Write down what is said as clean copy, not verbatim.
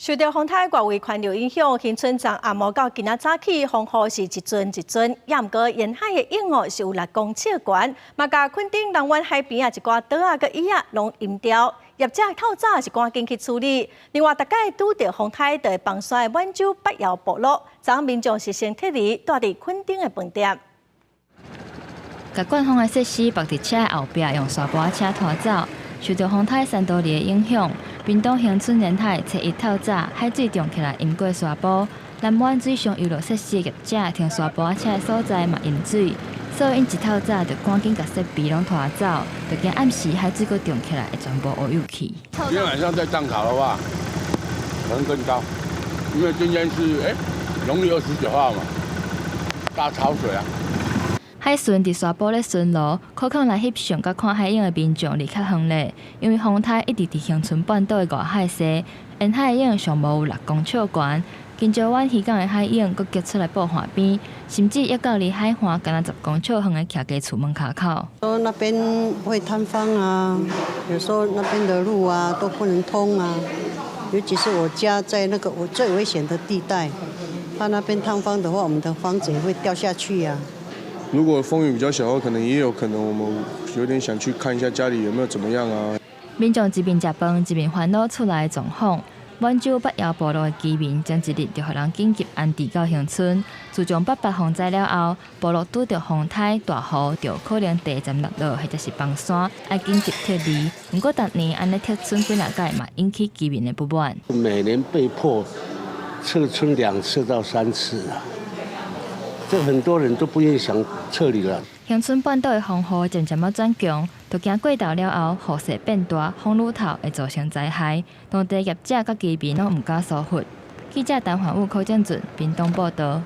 受著風颱外圍環流影響，恆春從暗暝到今仔早起，風雨是一陣一陣，也毋過沿海的湧哦是有6公尺懸，嘛共墾丁南灣海邊啊一寡島仔佮椅仔攏淹掉，業者透早是趕緊去處理。另外，逐擺拄著風颱就會崩山的滿州北窯部落，昨昏民眾是先撤離，蹛佇墾丁的飯店。共灌風的設施縛佇車後壁，用沙埔仔車拖走。受著風颱珊多利的影響，屏東恆春沿海初一透早海水漲起來，淹過沙埔。南灣水上遊樂設施業者停沙埔仔車的所在嘛淹水，所以𪜶一透早就趕緊共設備攏拖走，就驚暗時海水閣漲起來會全部烏有去。今天晚上再漲潮的話，可能更高，因為今天是農曆29號嘛，大潮水啊。海巡佇沙埔咧巡邏，可能來翕相佮看海湧的民眾離較遠咧，因為風颱一直佇恆春半島的外海勢，沿海湧上無有6公尺懸，金蕉灣漁港的海湧閣激出來報岸邊，甚至猶到離海岸干焦10公尺遠的徛家厝門跤口。說那邊會坍方啊，有時候那邊的路啊都不能通啊，尤其是我家在那個我最危險的地帶，怕那邊坍方的話，我們的房子也會掉下去啊。如果風雨比較小的話，可能也有可能我們有點想去看一下家裡有沒有怎麼樣啊。民眾一面食飯，一面煩惱厝內的狀況。滿洲北窯部落的居民前一日就予人緊急安置到恆春。自從八八風災了後，部落拄著風颱大雨，就可能地層滑落或者是崩山，愛緊急撤離。毋過逐年按呢撤村幾若擺嘛，引起居民的不滿。每年被迫撤村2次到3次啊。這很多人都不願意想撤離了。恆春半島的風雨漸漸仔轉強，就驚過頭了後，雨勢變大，風愈透會造成災害。當地業者佮居民攏毋敢疏忽。記者陳煥武、柯正俊，屏東報導。